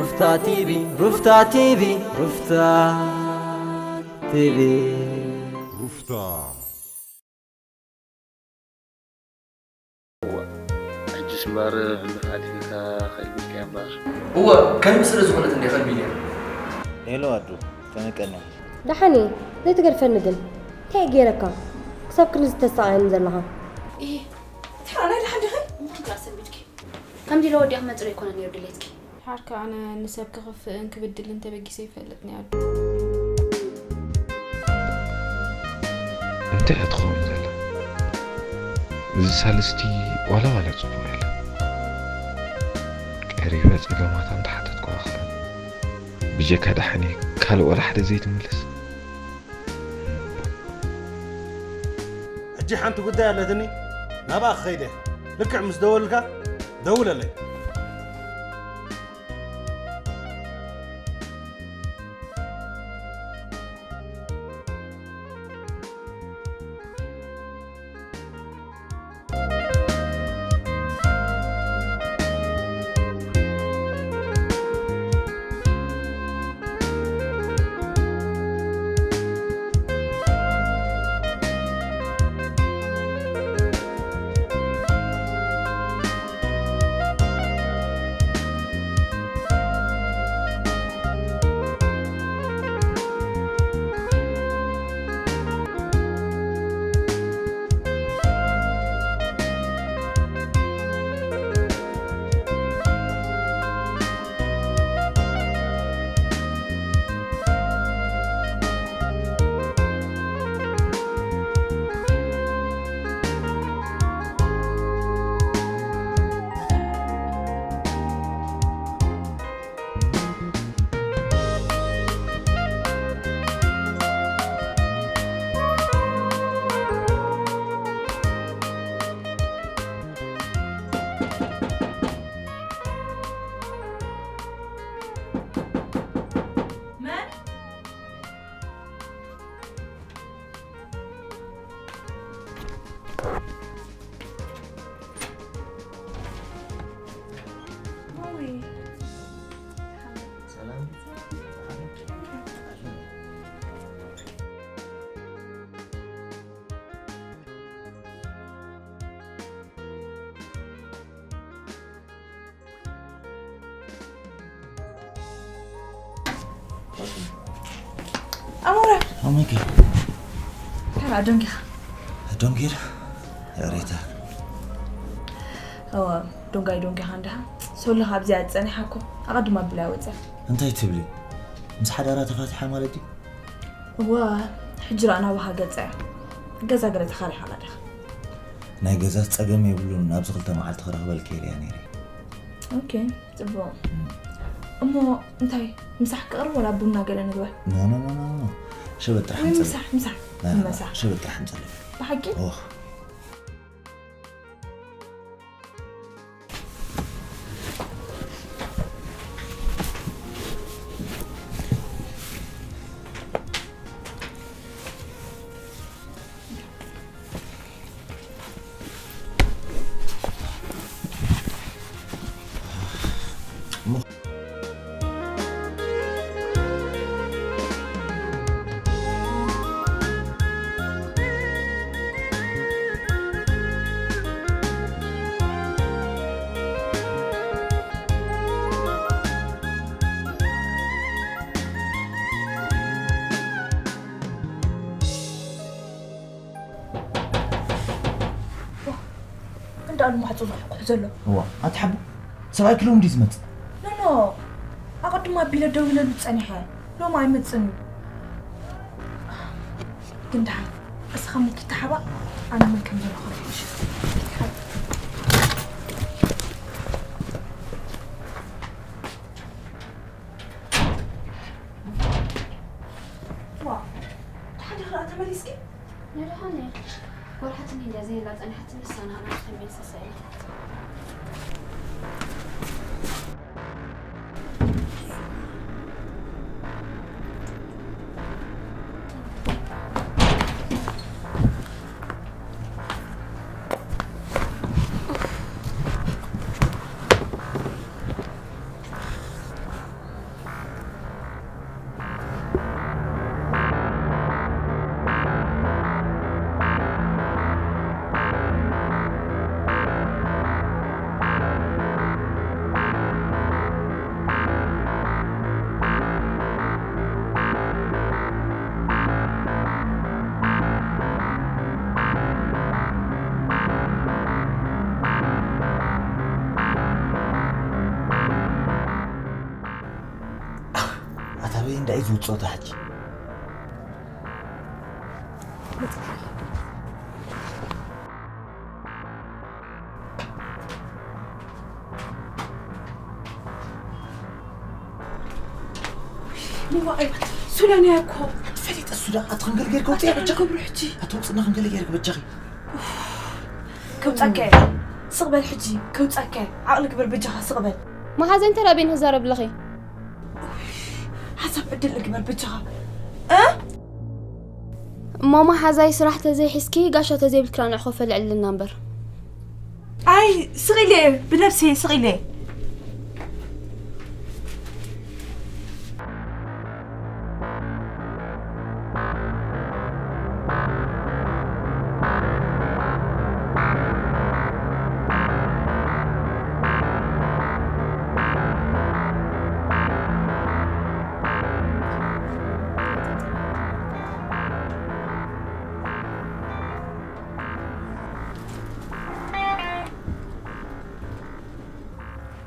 ሩፍታ ቲቪ፣ ሩፍታ ቲቪ፣ ሩፍታ ቲቪ። ሩፍታ። ሕጅስ እምበር ሕሉፍ ኣትሒዝካ ከይብልካዮ እምበር። እወ፣ ከልቢ ስለ ዝኾነት እንዴ ከልቢ ኢለያ። ሄሎ ኣዱ፣ ከመይ ቀኒኻ? ደሓን እየ፣ ዘይትገድፈኒ ግን። እንታይ እየ ገይረካ? ክሳብ ክንድዚ ተሳቕየኒ ዘለኻ? እሂ፣ እቲ ሕራይ ደሓን ዲኺ? እሞ እንተ ኣሰንቢድኪ። ከምዚ ኢለ ወዲኣ ክመጽእ ኣይኮነን ነይሩ ድሌትኪ። ድሓር ከኣ ኣነ ንሰብ ክኸፍእን ክብድልን ተበጊሰ ኣይፈልጥን እየ ኣዱ። እንታይ እያ ትኸውን ዘላ? እዚ ሳልስቲ ዋላ ዋላ ጽቡቕ የለን። ቀሪበ ጸገማታ እንተሓተትኩዋ ኸኣ ብጀካ ደሓን እየ ካልእ ዋላ ሓደ ዘይትምልስ። ሕጂ ሓንቲ ጉዳይ ኣለትኒ፣ ናብኣ ክኸይድ እየ። ልክዕ ምስ ደወልካ ደውለለይ። መን? ሰላም። ኣሞራ። ኣሞራ። ተራ ዶንጊኻ። ዶንጊር? ያሬታ። እወ፣ ዶንጋይ ዶንጊኻ እንድኻ። ሶሎ ካብዚኣ ጸኒሓ እኮ ኣቐድማ ኣብላ ወጸ። እንታይ ትብሊ? ምስ ሓዳራ ተፋቲሓ ማለት ድዩ? እወ፣ ሕጂ ደኣ ናባኻ ገጸ እያ። ገዛ ገለ ተኻሪኻ ኣላ ዲኻ? ናይ ገዛ ጸገም የብሉን፣ ኣብዚ ክልተ መዓልቲ ክረኽበልኪ እየ ኢለያ ነይረ። ኦኬ፣ ጽቡቕ። እም። እሞ እንታይ፣ ምሳሕ ክቕርብ ወላ ቡና ገለ ንግበር? ኖ፣ ኖ፣ ኖ፣ ኖ፣ ኖ። ሸበጥ ጥራሕ ወይ ኣምጽእ። ምሳሕ፣ ምሳሕ፣ ናይ፣ ምሳሕ። ሸበጥ ጥራሕ ኣምጽእ። ብሓቂ? ኦህ። እንዳ ኣሉ ማዕጾ ዝሕኩሕ ዘሎ። እዋ፣ ኣቲ ሓቡ፣ ሰብኣይ ክሎም ድዩ ዝመጽእ? ኖ፣ ኖ፣ ኣቐድማ ኣቢለ ደው ኢለሉ ጸኒሐ። ሎም ኣይመጽእን እዩ። ግን ደሓን፣ እስኻ ምን ትተሓባእ፣ ኣነ ምን ከም ዘለኹ ርኢሽ። ዋ፣ ደሓን ዲኺ ደኣ ተመሊስኪ? ንደሓን እየ። ጓል ሓትኒ እንድያ ዘይብላ ጸኒሓትኒ፣ ንሳ ንዓና ተመሊሳ ሰኢላ። ወይ እንታይ ዝውጾታ ሕጂ? ንዋይ ሱዳን እያ እኮ። ፈሊጠ ሱዳን ኣቲ ክንገል ጌርካ ውፅያ በጃ። ክብሩ ሕጂ ኣተውፅና ክንገል ጌርካ በጃኺ። ከውፃካ እየ። ስቕ በል ሕጂ። ከውፃካ እየ። ዓቕሊ ግበር በጃኻ ስቕ በል። መሓዘ እንታይ ዳኣ በይንኺ ትዛረቢ ኣለኺ? ሓሳብ ዕድል እግበር በጃኻ። እ? እሞ መሓዛይ ስራሕ ተዘይሒዝኪ ጋሻ ተዘይብልኪ ንዑ ኮፍ በሊ ዕልልና እምበር። ኣይ ስቕ ኢለ እየ ብነብሰይ ስቕ ኢለ እየ።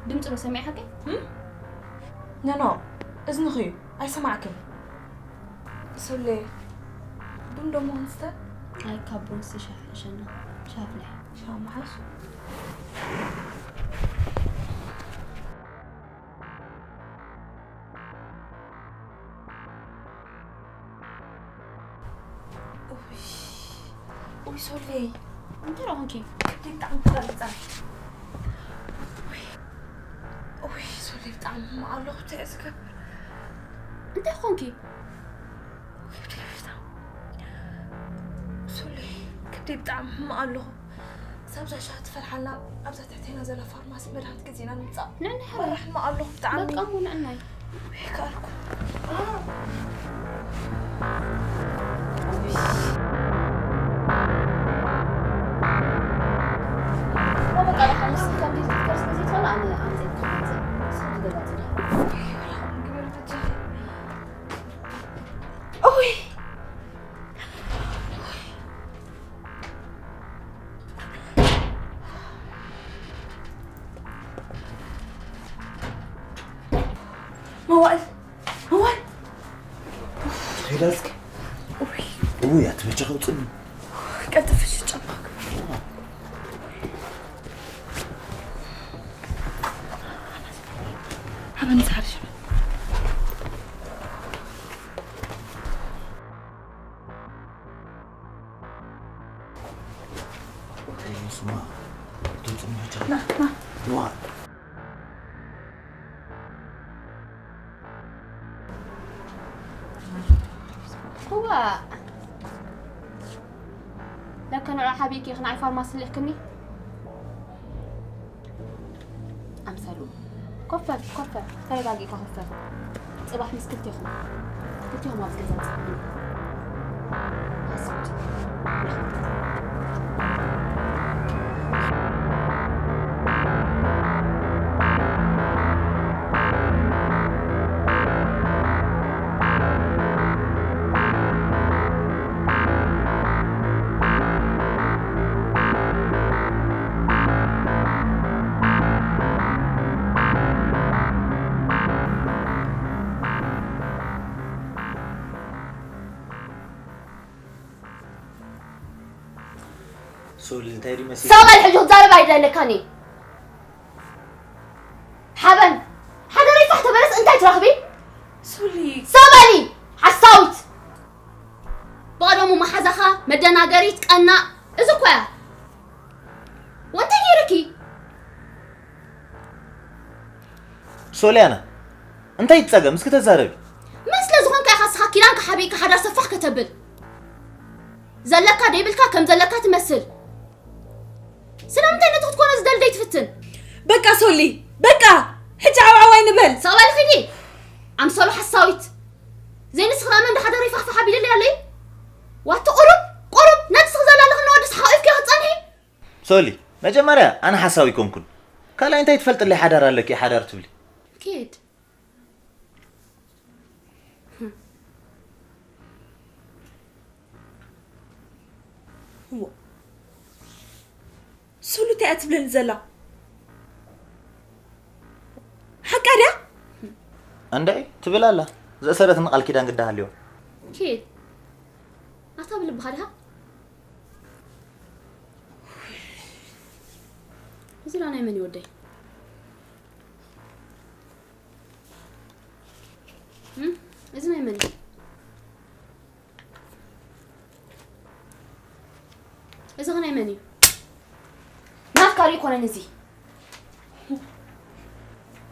ድምፂ ዶ ሰሚዕካኪ? ኖ ኖ፣ እዝንኺ እዩ ኣይሰማዕክን። ሶሌ፣ ቡን ዶ ሞንስተር? ኣይ ካብ ቡንሲ ሻሂ ሸና። ሻሂ ኣፍልሒ። ሻሂ መሓሽ። ኡይ፣ ኡይ ሶሌ፣ እንታይ ደኣ ኾንኪ? ከብደይ ብጣዕሚ ተቐሪጻ። ኡይ፣ ኡይ ሶሌ፣ ብጣዕሚ ሕማቕ ኣለኹ፣ እንታይ እየ ዝገብር? እንታይ ኾንኪ? ኡይ፣ ከብደይ ብጣዕሚ፣ ሶሌ፣ ከብደይ ብጣዕሚ ሕማቕ ኣለኹ። ክሳብ እዛ ሻሂ ትፈልሓልና ኣብዛ ትሕቴና ዘላ ፋርማሲ መድሃኒት ገዚእና ንምጻእ። ንዕናይ ሓራይ። ሕማቕ ኣለኹ ብጣዕሚ። በቃ እሞ ንዕናይ። ይከኣልኩ። በቃ ደሓን ንስኺ ከም ድሌትኪ ክትከርሲ ተዘይትኽእሊ ኣነ ኣምፅኤ ክመፅእ። ንስኺ ገዛ ፅንሒ። ኡይ። መዋእል፣ መዋእል። ሄዳ እስኪ። ኡይ። ኡይ፣ ኣቲ በጃ ከውፅእኒ። ቀልጥፍሽ ጫማ። ሃበኒ ዝሓርሽ። ስማ፣ ትውፅእኒ በጃ። ና፣ ና። ዋ። እዋ። ለካ ንዑ ሓቢእኪ ኢኺ ንዓይ ፋርማሲ ልኢኽኒ። ኣምሰሉ። ኮፍ በል፣ ኮፍ በል። ተረጋጊእካ ኮፍ በል። ጽባሕ ምስ ክልቴኹም፣ ክልቴኹም ኣብዚ ገዛ ጽንሑ። ሃስብቲ። ሶሊ፣ እንታይ ድዩ መሲሉ? ሰው በል ሕጂ ክዛረብ ኣይደለካኒ። ሓበን፣ ሓደ ሬሳ ተበለስ እንታይ ትረኽቢ? ሶሊ። ሰው በሊ፣ ሓሳዊት። ብቐደሙ መሓዛኻ መደናገሪት፣ ቀናእ፣ እዚ እኮ እያ። ወንታይ ገይርኪ? ሶልያና፣ እንታይ ይጸገም? እስኪ ተዛረቢ። መን ስለ ዝኾንካ ኢኻ እስኻ ኪዳንካ ሓቢእካ ሓዳር ሰፋሕ ከተብል? ዘለካ ደይብልካ ከም ዘለካ ትመስል። ስለምንታይ ነቲ ክትኮኖ ዝደሊ ደይትፍትን? በቃ ሶሊ፣ በቃ! ሕጂ ዓውዓው ኣይንበል። ሰቕ በሊ ኺዲ። ኣምሰሉ ሓሳዊት። ዘይንስኺ ከኣ መን ዶ ሓዳረይ ፋሕፋሕ ኣቢሉለይ ኣሎ እዩ? ዋቲ ቁሩብ፣ ቁሩብ ነቲ ስኺ ዘላ ኣለኺ ንወድስ ሓቒፍኪ ክትጸንሒ? ሶሊ፣ መጀመርያ ኣነ ሓሳዊ ኣይኮንኩን። ካልኣይ እንታይ ትፈልጥለይ ሓዳር ኣለኪ፣ ሓዳር ትብሊ? ኪድ። እዎ። ሶሊ እንታይ እያ ትብለኒ ዘላ? ሓቃ ድያ? እንታይ ትብል ኣላ? ዘእሰረትኒ ቃል ኪዳን ግዳ ሃልዮ። ኪድ። ኣታ ብልብኻ ድኻ? እዚ ዳ ናይ መን እዩ ወደይ? እም? እዚ ናይ መን እዩ? እዚ ኸ ናይ መን እዩ? ናትካ ዶ ይኮነን እዚ?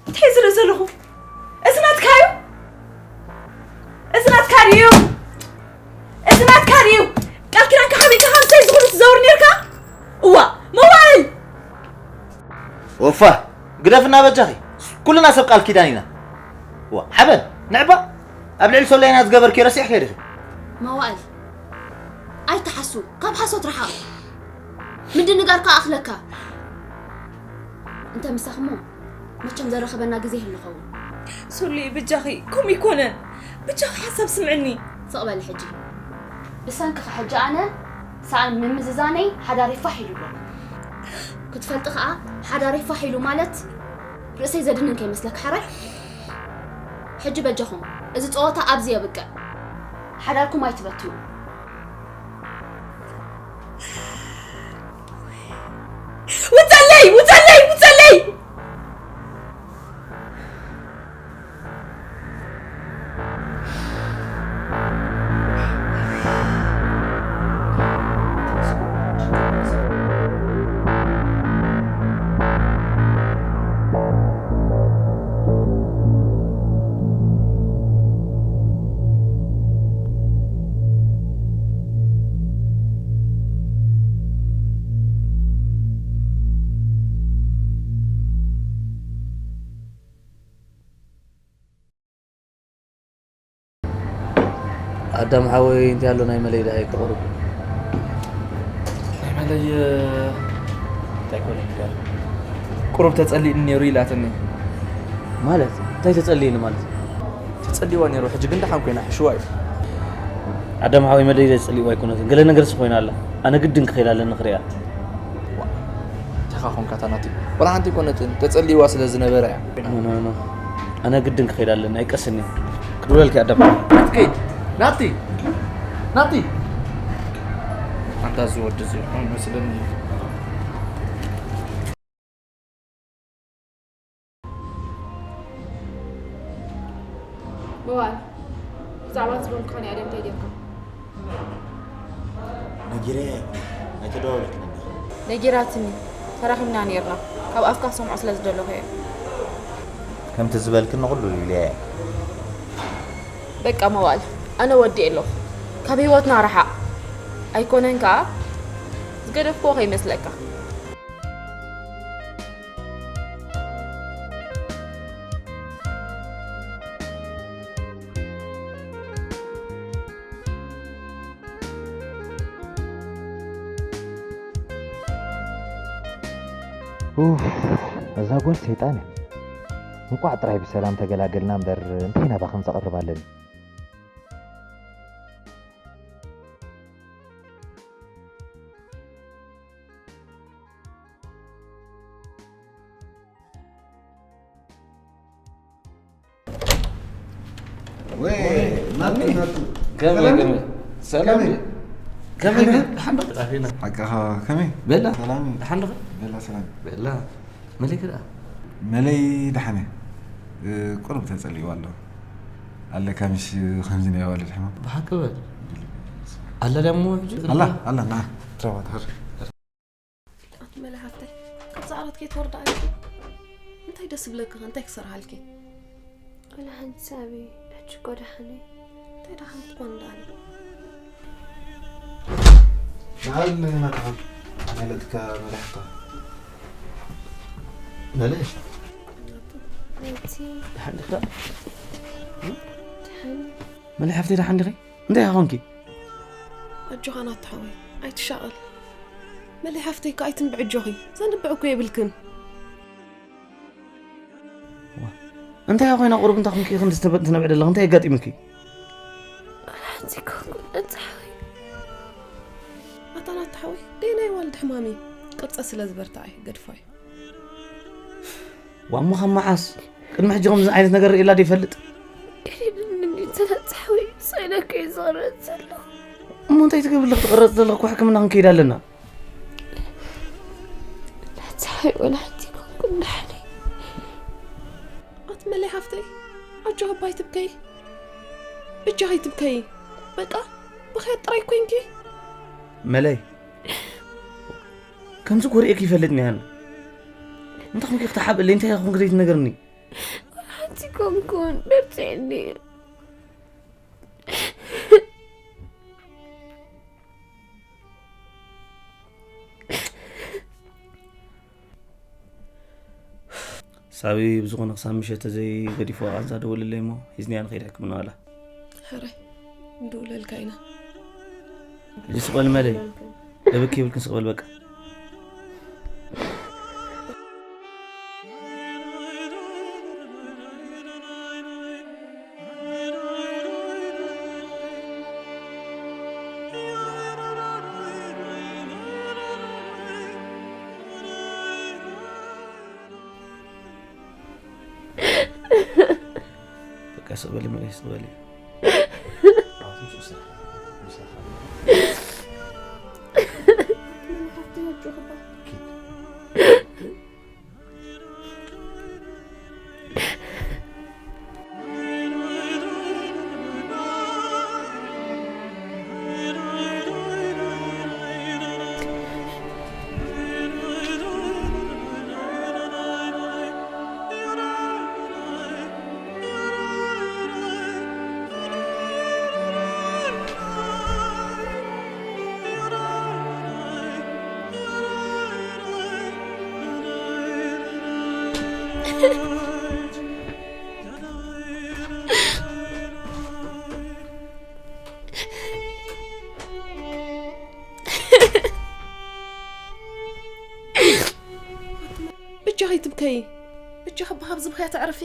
እንታይ ዝርኢ ዘለኹ? እዚ ናትካ እዩ? እዚ ናትካ ድዩ? እዚ ናትካ ድዩ? ቃል ኪዳንካ ሓቢእካ ከምሰይ ዝኹሉ ትዘውር ነርካ? እዋ፣ መዋእል! ወፋ፣ ግደፍና በጃኺ። ኩልና ሰብ ቃል ኪዳን ኢና። ዋ፣ ሓበን፣ ንዕባ፣ ኣብ ልዕሊ ሶላይና ዝገበርኪ ረሲዕኪ ዲኺ? መዋእል፣ ኣይትሓሱ፣ ካብ ሓሶት ርሓቕ። ምድንጋር ከኣ ኣኽለካ። እንተ ምሳኽሞ፣ መቸም ዘረኸበና ግዜ ይህሉ ኸውን። ሶሊ፣ ብጃኺ፣ ከምኡ ይኮነን። ብጃኺ ሓሳብ ስምዕኒ። ስቕ በሊ ሕጂ። ብሰንክኺ ሕጂ ኣነ ሰኣን ምምዝዛነይ ሓዳረይ ፋሕ ኢሉ ኣሎ። ክትፈልጢ ከኣ ሓዳረይ ፋሕ ኢሉ ማለት ርእሰይ ዘድንን ከይመስለኪ ሕራይ። ሕጂ በጃኹም እዚ ጸወታ ኣብዚ የብቅዕ። ሓዳርኩም ኣይትበትኑ። ውጸለይ! ውጸለይ! ውጸለይ! ኣዳም ሓወይ እንታይ ኣሎ ናይ መለይ ደሃይ ክቕርብ። ናይ መለይ እንታይ ኮነ ይግበር? ቁሩብ ተጸሊእኒ ነይሩ ኢላትኒ። ማለት እንታይ ተጸሊእኒ ማለት? ተጸሊዋ ነይሩ ሕጂ ግን ደሓን ኮይና ሕሽዋ እዩ። ኣዳም ሓወይ መለይ ዘጸሊእዋ ኣይኮነትን ገለ ነገርስ ኮይና ኣላ። ኣነ ግድን ክኸይድ ኣለኒ ክሪኣ። እንታይ ኻ ኾንካ ታናቲ? ወላ ሓንቲ ኣይኮነትን ተጸሊእዋ ስለ ዝነበረ እያ። ኖ ኖ ኖ ኣነ ግድን ክኸይድ ኣለኒ ኣይቀስን እየ። ክድውለልኪ ኣዳም። ናቲ ናቲ ናቲ ኣንታ እዚ ወዲ እዚ ይኾን መስለኒ። መዋል ብዛዕባ ዝበልኩኻ ናይ ኣደም እንታይ ጌርካ? ነጊረያ ኣይኮነን ኣይተደዋወልክን ኣለኺ። ነጊራትኒ ተራኺብና ኔርና ካብ ኣፍካ ክሰምዖ ስለ ዝደለኹ እየ። ከምቲ ዝበልክኒ ኩሉ ኢለያ። በቃ መዋል ኣነ ወዲኤ ኣለኹ ካብ ህይወትና ርሓቕ። ኣይኮነን ከኣ ዝገደፍክዎ ከይመስለካ። ኡፍ፣ እዛ ጓል ሰይጣን እያ። እንቋዕ ጥራይ ብሰላም ተገላገልና እምበር እንታይ ናባኽን ዘቕርብ ኣለኒ። ወይ ናቱ ናቱ ከመይ ከመይ ሰላም ከመይ ከመይ ሓንዶ ጣፊና ሓቃኻ ከመይ በላ ሰላም ደሓን ዶ በላ ሰላም በላ መለይ ክዳ መለይ ደሓነ ቁሩብ ተጸልይዋ ኣሎ ኣለካ ምሽ ከምዚ ናይ ዋልድ ሕማም ብሓቂ በል ኣላ ደሞ ሕጂ ኣላ ኣላ ና ትረዋ ትኸር ኣቲ መለ ሓፍተይ ካብዛ ዓራት ከይትወርዳ ኣልኪ እንታይ ደስ ዝብለኪ ከ እንታይ ክሰርሓልኪ ወላ ሓንቲ ሳቢ ሕጂ እኮ ደሓን እየ እንታይ ደሓን ክትኮን ደኣ በዓል መታኸም ማለትካ መለ ሓፍታ መለ ሓንቲ ደሓን ዲኻ ደሓን መለ ሓፍተይ ደሓን ዲኺ እንታይ ኢኻ ኮንኪ ኣጆኻ ናቱ ሓወይ ኣይትሻቐል መለይ ሓፍተይ እኮ ኣይትንብዕ ኣጆኺ ዘንብዕ እኮ የብልክን እንታይ ኮይና ቁሩብ እንታይ ኮንኪ ክንዲ ዝተበጥ ትነብዕ ደለኽ እንታይ ኣጋጢሙኪ ሓንቲ ኮንኩ ሓወይ ኣታ ናቱ ሓወይ ደይ ናይ ዋልድ ሕማሚ ቅርጸ ስለ ዝበርትዓ እዩ ገድፋ እዩ ዋሞ ካብ መዓስ ቅድሚ ሕጂ ከምዚ ዓይነት ነገር ርእላ ዶ ይፈልጥ? ተነጻሕዊ ስእለከ እዩ ዝቕረጽ ዘሎ። እሞ እንታይ ትገብር ኣለኽ? ትቕረጽ ዘለኽ እኮ ሕክምና ክንከይድ ኣለና። ነጻሕዊ ወላ ሓንቲ ኮንኩን ዳሕኒ። ኣቲ መለይ ሓፍተይ፣ ኣጆኺ እባ ኣይትብከይ። ብጃኺ ኣይትብከይ። በቃ፣ ብኽያት ጥራይ ኮይንኪ። መለይ፣ ከምዚ ጎሪኤኪ ይፈልጥ ኒሃን። እንታይ ኮንኪ ክትሓብእለይ? እንታይ ኮንኪ ዘይትነግርኒ? ሓንቲ ኮንኩን፣ በርትዕኒ። ሳቢ ብዝኾነ ክሳብ ምሸት ተዘይገዲፍዋ ቃንዛ ደውልለይ እሞ ሒዝንያ ንኸይድ ሕክምና ዋላ። ሕራይ፣ ንድውለልካ ኢና። ሕጂ ስቕ በል መለይ። ደበክ ይብልክን ስቕ በል በቃ። በቃ ስቕ በሊ መለይ፣ ስቕ በሊ። ብጃኺ ትብከይ። ብጃኺ እባ ካብዚ ብኽያት ኣዕርፊ።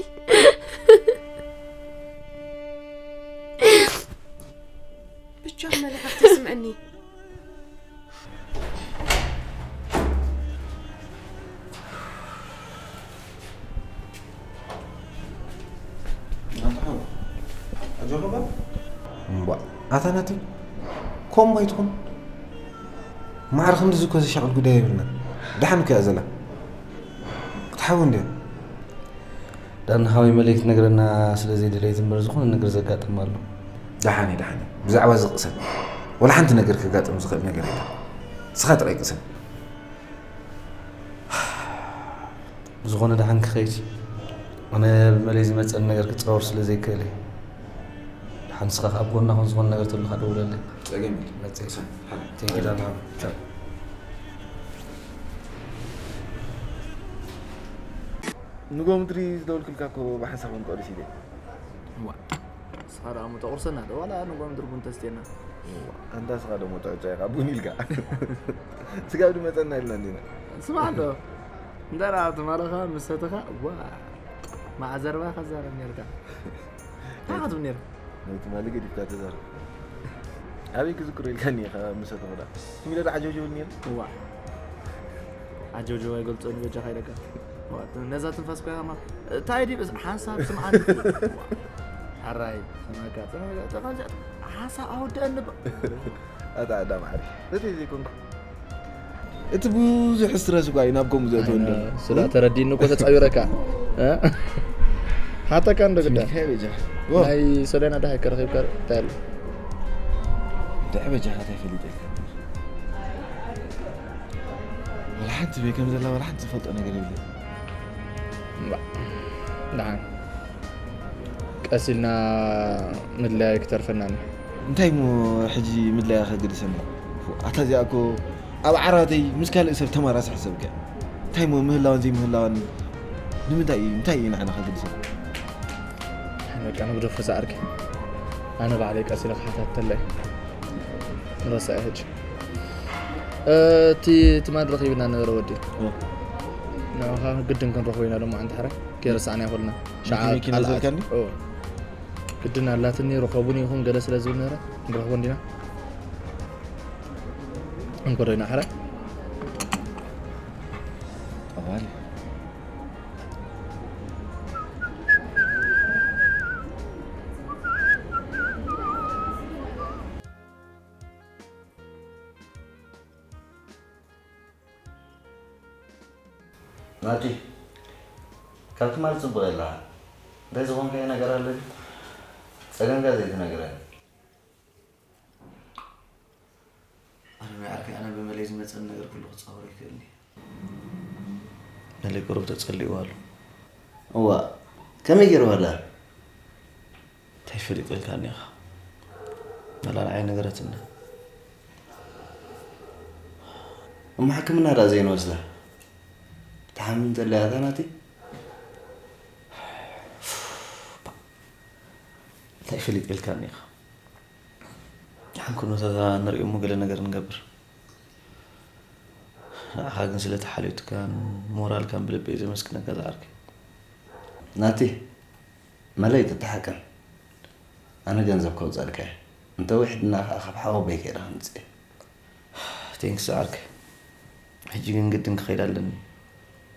ብጃኺ መለይ ሓፍተይ ስምዕኒ። እምቧ፣ ኣታ ናተይ፣ ከምኡ ኣይትኹን። ማዕረ ክንድዚ እኮ ዘሻቕል ጉዳይ የብልና። ደሓን እኮ እያ ዘላ። ክትሓዊ እንድያ። ዳኒ ሓወይ፣ መለይ ክትነግረና ስለ ዘይደለየት እምበር፣ ዝኾነ ነገር ዘጋጥም ኣሎ። ደሓን እየ፣ ደሓን እየ። ብዛዕባ እዚ ቅሰን። ወላ ሓንቲ ነገር ከጋጥም ዝኽእል ነገር የለን። ንስኻ ጥራይ ቅሰን። ብዝኾነ ደሓን ክኸይድ፣ ኣነ ብመለይ ዝመጸኒ ነገር ክጻወር ስለ ዘይክእል እየ። ደሓን ንስኻ ከኣ ኣብ ጎና ኮን ዝኾነ ነገር ተሉኻ ደውለለይ። ጸገም የለን። መጸይ። ቅሰን፣ ሓራይ። Thank you ዳኒ ሓወይ። ቻው። ንጎ ምድሪ ዝደወልኩልካ እኮ ብሓንሳብ ክንቆርስ ኢለ። እዋ፣ ንስኻ ደኣ እሞ ተቑርሰና ዶ፣ ዋላ ንጎ ምድሪ ቡን ተስትየና? እዋ፣ ኣንታ ንስኻ ደሞ ጥዑይ ጥዑይ ኢኻ ቡን ኢልካ። ስጋብ ድመጸና ኢልና እንዲና። ስማዕ እንዶ፣ እንተ ደኣ ትማሊ ኸኣ ምስ ሰተኻ፣ እዋ፣ ማዕዘርባ ከዛረብ ኔርካ። እንታይ ክትብል ኔርካ? ናይ ትማሊ ገዲፍካ ተዛረብ። ኣበይ ክዝክሮ ኢልካኒ ኢኻ ምስ ሰተኹ ደኣ? ስሚለ ዶ ዓጀውጀው ኢሉ ኔሩ? እዋ። ዓጀውጀው ኣይገልጾን በጃኻ ኢለካ። እዋ፣ ነዛ ትንፋስ ኮይና እማ፣ እንታይ ድዩ በስ ሓንሳብ ስምዓኒ። እዋ። ሕራይ፣ ስማካ፣ ስማካ፣ ተቐንጨ-፣ ሓንሳብ ኣውድአኒ ባ-፣ ኣታ ኣዳም ዓሪ፣ በተይ ዘይኮንኩ። እቲ ብዙሕ ስትረስ እኳ እዩ ናብ ከምኡ ዘእትወኒ ዘሎ። ስላ ተረዲእኒ እኮ ተጻዊረካ። እ? ሓተካ እንዶ ግዳ። ስሚትካ በጃ። ዎ። ናይ ሶልያና ደሃይ ከረኺብካ እንታይ ኣሎ? ደሕ በጃኻ እንታይ ፈሊጠልካ? ወላ ሓንቲ በይ ከም ዘላ ወላ ሓንቲ ዝፈልጦ ነገር የብለይ። እምባ። ደሓን። ቀስ ኢልና ምድላይ ክተርፈና ኣሎ። እንታይ እሞ ሕጂ ምድላያ ከገድሰኒ? ኣታ እዚኣ እኮ ኣብ ዓራተይ ምስ ካልእ ሰብ ተማራስሕ ሰብ እያ። እንታይ እሞ ምህላዋን ዘይምህላዋን ንምንታይ እዩ? እንታይ እዩ ንዓና ከገድሰና? በቃ ንግደፎ እዛ ዓርኪ። ኣነ ባዕለይ ቀስ ኢለ ክሓታተላ እየ። ንረስዐ ሕጂ። እ፣ እቲ ትማሊ ረኺብና ነበረ ወዲ። እ። ንዑኻ ግድን ክንረኽቦ ኢና ሎማዓንቲ ሕራይ። ከይረሳዕና ይኹልና። ነቲ ሸዓ መኪና ቃል ዝበልካኒ? ኣት-፣ ኦ። ግድን ኣላትኒ፣ ርኸቡኒ ይኹን ገለ ስለ ዝብል ነበረ፣ ንረኽቦ እንዲና። እንኮ ዶ ኢና ሕራይ? ጠዋሊ። ናቲ፣ ካብ ትማሊ ጽቡቕ የለኻ። እንታይ ዝኾንካዮ ነገር ኣሎ ድዩ? ጸገምካ ዘይትነግረኒ? ኣነ ናይ ዓርከይ፣ ኣነ ብመለይ ዝመጸኒ ነገር ኩሉ ክጻወሮ ይክእል እየ። መለይ ቁሩብ ተጸሊእዋ ኣሎ። እዋ፣ ከመይ ገይርዋ ደኣ? እንታይ ፈሊጠልካኒ ኢኻ? መላ ንዓይ ነገረትና። እሞ ሕክምና ደኣ ዘይንወስዳ? ትሓምም እንተለያ እታ ናቲ? እንታይ ፈሊጠልካኒ ኢኻ? ሓንኩኖ ንሪኦ እሞ ገለ ነገር ንገብር። ንዓኻ ግን ስለቲ ሓልዮትካን ሞራልካን ብልቢ እየ ዘመስግነካ ዝዓርከይ። ናቲ፣ መለይ ትተሓቀን። ኣነ ገንዘብ ከውፀልካ እየ። እንተ ውሒድና ኸዓ ካብ ሓወቦይ ከይደ ከምፅእ እየ። ቴንክስ ዝዓርከይ። ሕጂ ግን ግድን ክኸይድ ኣለኒ።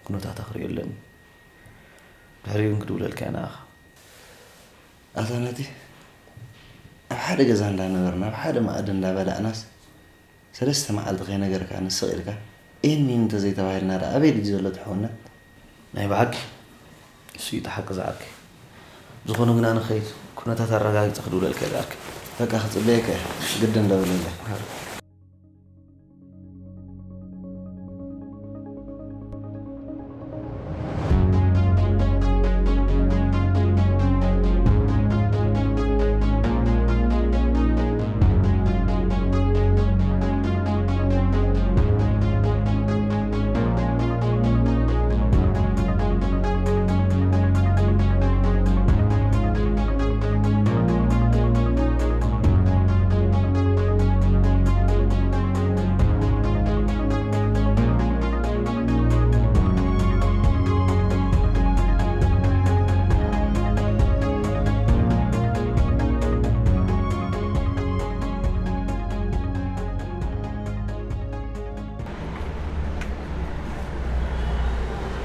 ኩነታታ ክርእዮ ኣለኒ። ድሕሪኡ ግን ክድውለልካ እየ ንዓኻ። ኣታ ናቲ፣ ኣብ ሓደ ገዛ እንዳነበርና፣ ኣብ ሓደ መኣዲ እንዳበላዕናስ፣ ሰለስተ መዓልቲ ከይነገርካኒ ስቕ ኢልካ፣ እሂን ምሂን እንተዘይተባሂልና ደኣ ኣበይ ድዩ ዘሎ እቲ ሕውነት? ናይ ብሓቂ፣ እሱ እዩ እቲ ሓቂ ዝዓርከይ። ዝኾነ ግን ኣነ ክኸይድ፣ ኩነታት ኣረጋጊጸ ክድውለልካ እየ ዝዓርከይ። በቃ ክጽበየካ እየ፣ ግድን ደውለለይ።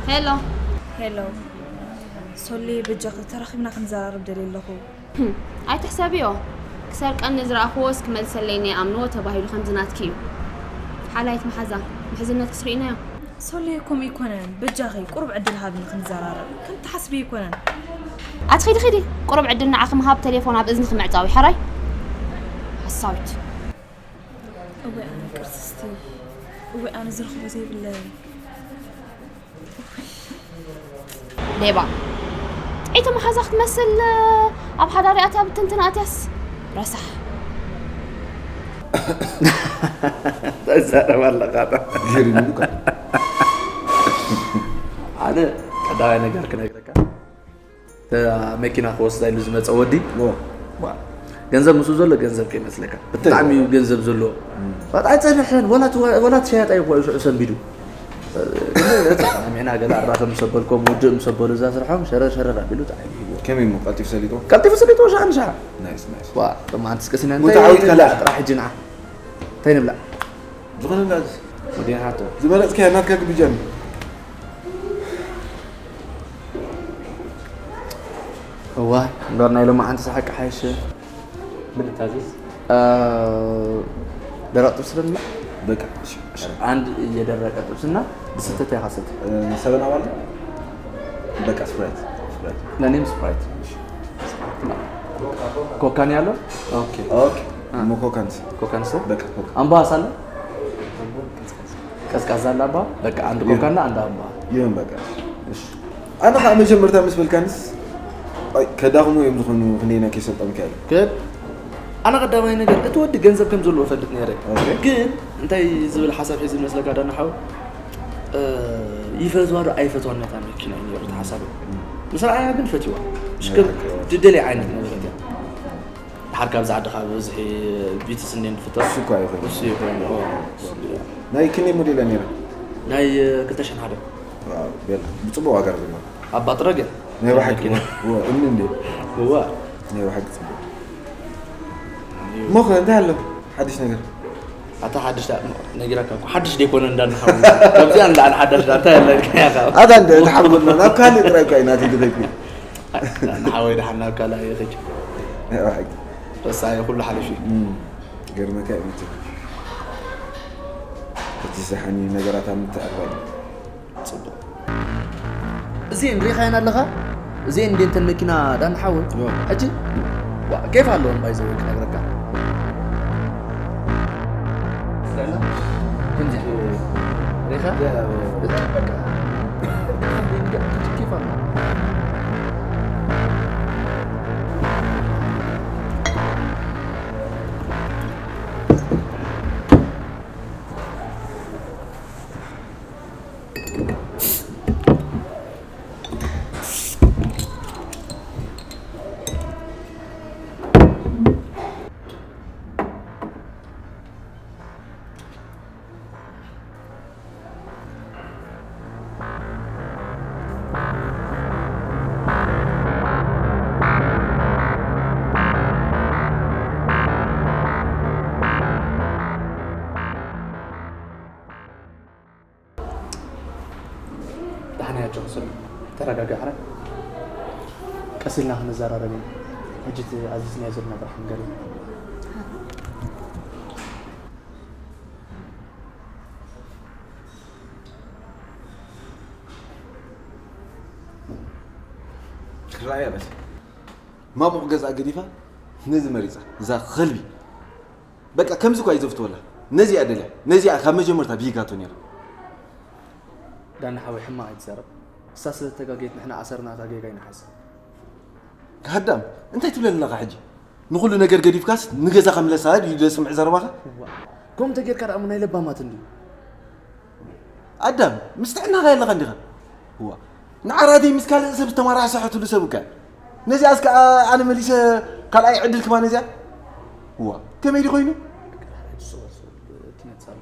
ሄሎ። ሄሎ። ሶሊ፣ በጃኺ ተራኺብና ክንዘራረብ ደልየ ኣለኹ። ህም፣ ኣይትሕሰብዮ። ክሰርቀኒ ዝረኣኽዎስ ክመልሰለይ ናይ ኣምንዎ ተባሂሉ ከምዚ ናትኪ እዩ። ሓላይት መሓዛ፣ ምሕዝነት ክስርኢናዮ። ሶሊ፣ ከምኡ ኣይኮነን። በጃኺ ቁሩብ ዕድል ሃብኒ ክንዘራረብ። ከም ትሓስብዮ ኣይኮነን። ኣቲ ኺዲ ኺዲ፣ ቁሩብ ዕድል ንዓኺ ምሃብ ቴሌፎን ኣብ እዝንኺ ምዕጻው እዩ፣ ሕራይ? ሓሳዊት። እወ ኣነ ቅርስስቲ፣ እወ ኣነ ዝረኽቦ ዘይብለይ። ሌባ። ጥዕይቲ መሓዛ ክትመስል፣ ኣብ ሓዳር ኣትያ ብትንትን ኣትያስ ረሳሕ። እንታይ ትዛረብ ኣለኻ? ገሪሙካ። ኣነ ቀዳማይ ነገር ክነግረካ፣ እታ መኪና ክወስዳ ኢሉ ዝመጸ ወዲ፣ ዎ። ዋ፣ ገንዘብ ምስኡ ዘሎ ገንዘብ ከይመስለካ። ብታይ? ብጣዕሚ እዩ ገንዘብ ዘለዎ። እም። ዋጣ ኣይጸንሐን፣ ወላ ት-፣ ወላ ትሸያጥ ኣይኮ-፣ ሰንቢዱ። ግን ኣሚዕና ገለ ኣራኸብ ምስ ኣበልኮም፣ ውድእ ምስ ኣበሉ እዛ ስርሖም ሸረር ሸረር ኣቢሉ ጣዕሚ ሂብዎ። ከመይ እሞ ቀልጢፉ ሰሊጥዎ? ቀልጢፉ ሰሊጥዎ ሻዕ ንሻዕ። ናይስ፣ ናይስ። ዋ፣ እቶም ኣንትስ ቀሲና እንታይ ተዓዊትካ ንብላዕ ኣለኻ? ጥራሕ ሕጂ ንዓ። እንታይ ንብላዕ? ዝኾነ እንዳ ወዲና ሓቶ። ዝመረጽካዮ ናትካ ግብጃ ነው። እዋ፣ እምበር ናይ ሎማዓንቲ ዝሓቂ ሓይሽ። ምን ልታዘዝ? እ፣ ደረቅ ጥብሲ ልብላ? በቃ፣ እሺ፣ እሺ። አንድ የደረቀ ጥብስና ብስተ ያካሰት። እ፣ ሰበን አባል? በቃ፣ ስፕራይት፣ ስፕራይት። ለእኔም ስፕራይት። እሺ። ኮካን ያለው? ኦኬ። ኦኬ። አ። ሞ ኮካንስ? ኮካንስ? በቃ፣ ኮካ። አምባስ አለ? ቀዝቃዛ አለ አባ? በቃ፣ አንድ ይሁን። ኮካና አንድ አምባ። ይሁን፣ በቃ። እሺ። ኣነ ኸዓ መጀመርታ ምስ በልካንስ፣ ኣይ፣ ከዳኽሙ እዮም ዝኾኑ ክንደይና ከይሰልጠምካ ኢለ። ግን ኣነ ቀዳማይ ነገር፣ እቲ ወዲ ገንዘብ ከም ዘለዎ እፈልጥ ነይረ። ኦኬ። ግን እንታይ ዝብል ሓሳብ ሒዙ መስለካ ዳና ሓው? እ፣ ይፈትዋ ዶ ኣይፈትዋን ነታ መኪና እዩ ነይሩ እቲ ሓሳብ። እም። ምስ ረኣያ ግን ፈትዋ። ሽከም ኦኬ። ድደልየ ዓይነት ንብረት እያ። ድሓር ካብዚ ዓዲ ካብ ብዝሒ ቪትስ እንዴ ንፍቶ? እሱ እኳ ይኹን። እሱ ይኹን፣ ኦ፣ እሱ እዩ። ናይ ክንደይ ሞዴል እያ ነይራ? ናይ፣ እ፣ ክልተ ሽሕን ሓደ። ዋው፣ ቤላ፣ ብጽቡቕ ዋጋ ረኺብና። ኣብ ባጥረ ግን? ናይ ብሓቂ፣ መኪና። ዋ፣ እምኒ እንዴ? እዋ። ናይ ብሓቂ ጽቡቕ። እዩ። እሞ ኸ እንታይ ኣሎ ሓድሽ ነገር? ኣታ ሓድሽ ዳ-፣ ነጊራካ እኮ፣ ሓድሽ ደይኮነ እንዳንሓው። ካብዚኣ ንላዕሊ ሓዳሽ ዳ-፣ እንታይ ኣላ ኢልካ ኢኻ? ኣታ እንደ፣ ተሓብሎና፣ ናብ ካልእ ጥራይ እኳ ኢና ትድረግ። ንሓወይ ደሓን ናብ ካልእ ኣይኸይድ። ናይ ብሓቂ። ረሳየ፣ ኩሉ ሓሊፉ እዩ። እም፣ ገርመካ እዩ መቸም። ሕጂ ዝሓኒ ነገራት ኣብ ምትዕርራይ። ጽቡቕ። እዚኤን ሪኻየን ኣለኻ? እዚኤን እንዴ እንተን መኪና ዳን ሓወይ? እዎ። ሕጂ ዋ፣ ኬፍ ኣለወን ባይዘወይ ክነግረካ። ከምዚ ሪኻ? እዛ በቃ ኬፍ ኣለወን። ደሓን እያ ጆንሶን፣ ተረጋጋዕ። ሕራይ ቀስ ኢልና ክንዘራረብ ኢና። ሕጂ እቲ ኣዚዝናዮ ዘለና ጥራሕ ንገርኒ። ክረኣያ በል። ማሙቕ ገዛ ገዲፋ ነዚ መሪጻ፣ እዛ ኸልቢ። በቃ ከምዚ እኳ እዩ ዘፍትወላ። ነዚኣ ደልያ፣ ነዚኣ ካብ መጀመርታ ብሂጋቶ ነይራ። ዳኒ ሓወይ፣ ሕማቕ ኣይትዛረብ። እሳ ስለ እተጋገየት ንሕና ኣሰርና እታ ጌጋ ኣይንሓዝ። ሃዳም፣ እንታይ ትብለኒ ኣለኻ ሕጂ? ንኹሉ ነገር ገዲፍካስ ንገዛኻ ምለሳ ድዩ ዘስምዕ ዘረባኻ? እዋ፣ ከምኡ እንተጌርካ ደኣ እሞ ናይ ለባማት እንድዩ። ኣዳም፣ ምስ ጥዕናኻ የለኻ እንዲኻ? እዋ፣ ንዓራተይ ምስ ካልእ ሰብ ዝተማራሕሰሐትሉ ሰብ እካ። ነዚኣስ ከኣ ኣነ መሊሰ ካልኣይ ዕድል ክባ ነዚኣ? እዋ፣ ከመይ ድዩ ኮይኑ? ትመጽእ ኣላ።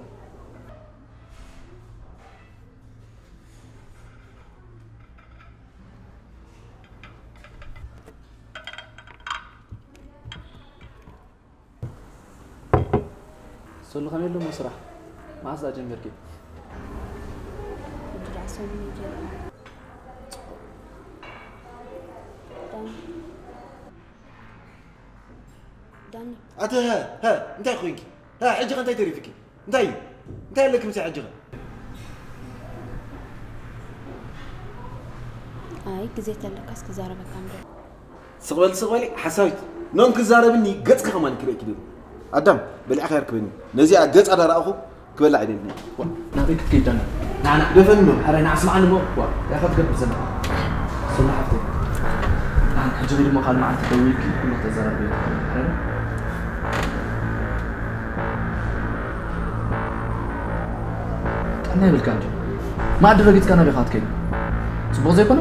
ሰሉ ከመይ ኣሎ እሞ ስራሕ? መዓስ ደኣ ጀሚርኪ? ሕጂ ደኣ ሰሙን እዩ ጀሚሩ። ጽቡቕ። ዳኒ። ዳኒ። ኣቲ፣ ሀ፣ ሀ፣ እንታይ ኮይንኪ? ሀ፣ ሕጂ ከ እንታይ ተሪፍኪ? እንታይ እዩ? እንታይ ኣለኪ ምሳይ ሕጂ ከ? ኣይ፣ ግዜ ተለካስ ክዛረበካ እምበር። ስቕ በሊ፣ ስቕ በሊ፣ ሓሳዊት። ኖን ክዛረብኒ ገጽኪ ከማን ክርእየኪ ደሊ። ኣዳም፣ በሊዕካ የርክበኒ። ነዚኣ ገጻ ዳረኣኹ ክበላ ኣይደልን። ዋ፣ ናበይ ክትከይድ ዳና? ናና፣ ደፈን እሞ። ሕራይ ንዓ ስምዓኒ እሞ። ዋ፣ እንታይ ኢኻ ትገብር ዘለኻ? ሶሎ ሓፍተይ። ኣን ሕጂ ኺዲ እሞ ካልእ መዓልቲ ደዊልኪ ኩሉ ተዘራርብዮ። ሕራይ? ጥዕና የብልካን ድዩ? መኣዲ ረጊጽካ ናበይ ኢኻ ክትከይድ? ጽቡቕ ዘይኮነ?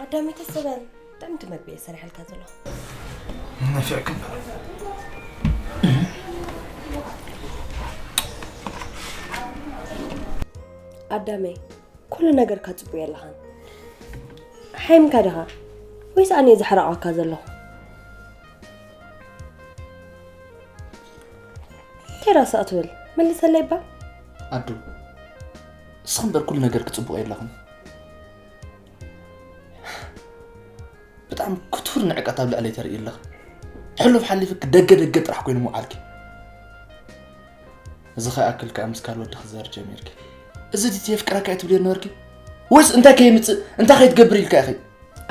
ኣዳሚተ ሰበን፣ ጥዕምቲ መግቢ እየ ሰሪሐልካ ዘለኹ። ነፊዕክ እምበር። ኣዳመይ፣ ኩሉ ነገርካ ጽቡቕ የለኻን። ሓይምካ ዲኻ? ወይስ ኣነ እየ ዘሕረቓካ ዘለኹ? እንታይ ራስኣ ትብል? መልሰለይ እባ። ኣዱ፣ እስኺ እምበር ኩሉ ነገር ክጽቡቕ የለኽን። ብጣዕሚ ክቱር ንዕቀት ኣብ ልዕለይ ተርኢ ኣለኺ። ሕሉፍ ሓሊፍኪ ደገ ደገ ጥራሕ ኮይኑ ምውዓልኪ። እዚ ከይኣክል ከኣ ምስ ካልእ ወዲ ክዛር ጀሚርኪ። እዚ ድዩ የፍቅረካ እየ ትብልዮ ነበርኪ? ወይስ እንታይ ከየምጽእ እንታይ ከይትገብር ኢልካ ኢኺ?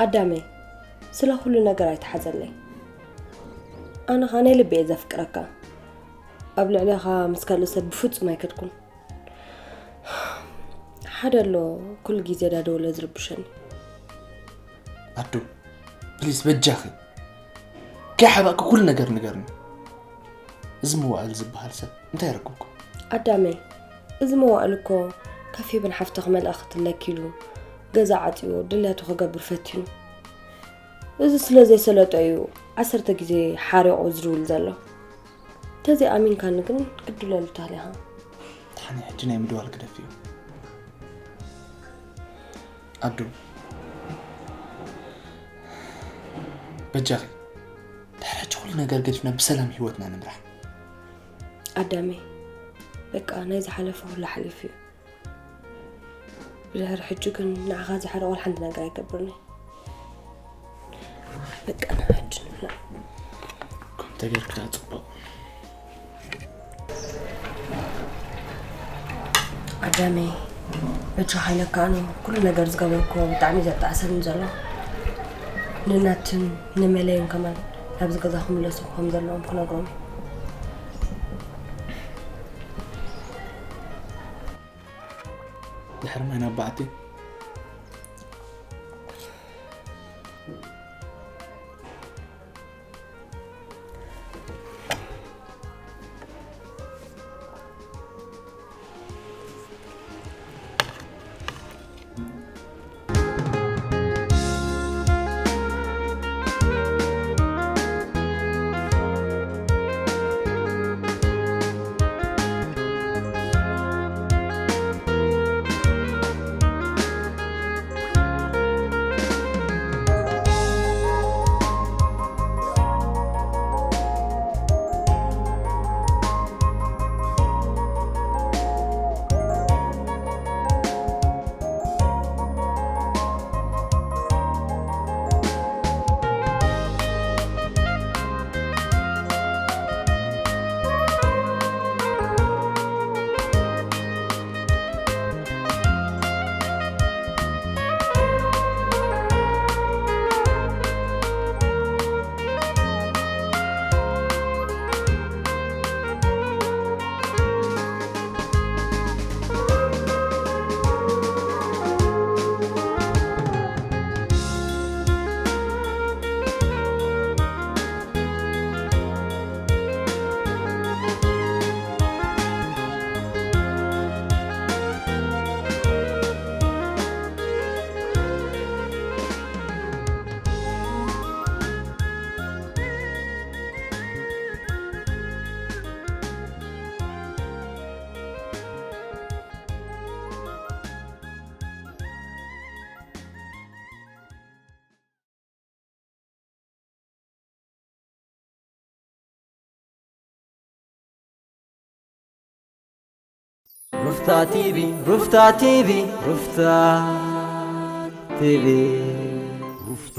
ኣዳመይ፣ ስለ ኩሉ ነገር ኣይትሓዘለይ። ኣነ ኸኣ ናይ ልቢ እየ ዘፍቅረካ። ኣብ ልዕሌኻ ምስ ካልእ ሰብ ብፍጹም ኣይከድኩን። ሓደ ኣሎ፣ ኩሉ ግዜ ዳደወለ ዝርብሸኒ። ኣዱ፣ ፕሊስ በጃኺ። ከይሓባእኪ ኩሉ ነገር ንገርኒ። እዚ መዋእል ዝበሃል ሰብ እንታይ ረክብኩ? ኣዳመይ፣ እዚ መዋእል እኮ ከፊብን ሓፍትኺ መልእኽቲ ለኪሉ፣ ገዛ ዓጽዩ፣ ድልያቱ ክገብር ፈቲኑ። እዚ ስለ ዘይሰለጦ እዩ ዓሰርተ ግዜ ሓሪቑ ዝድውል ዘሎ። ተዘይኣሚንካኒ ግን ክትድውለሉ ትኽእል ኢኻ። ተሓኒ ሕጂ ናይ ምድዋል ግደፍዮ። ኣዱ፣ በጃኺ፣ ድሕሪ ሕጂ ኩሉ ነገር ገዲፍና ብሰላም ህይወትና ንምራሕ። ኣዳመይ፣ በቃ ናይ ዝሓለፈ ኩሉ ሓሊፉ እዩ። ብድሕሪ ሕጂ ግን ንዓኻ ዝሕርቕ ሓንቲ ነገር ኣይገብርን እየ። በቃ ንሕጂ ንብላ። ከምኡ ተገይርክ ደኣ ጽቡቕ። ኣዳመይ፣ በጃኻ ኢለካ ኣነ ኩሉ ነገር ዝገበርክዎ ብጣዕሚ ዘጣዕሰኒ ዘሎ። ንናትን ንመለይን ከማን ናብዚ ገዛ ክምለሱ ከም ዘለዎም ክነግሮም። ድሕሪ ማይ ናብ በዓቲ። ሩፍታ ቲቪ ሩፍታ ቲቪ ሩፍታ ቲቪ ሩፍታ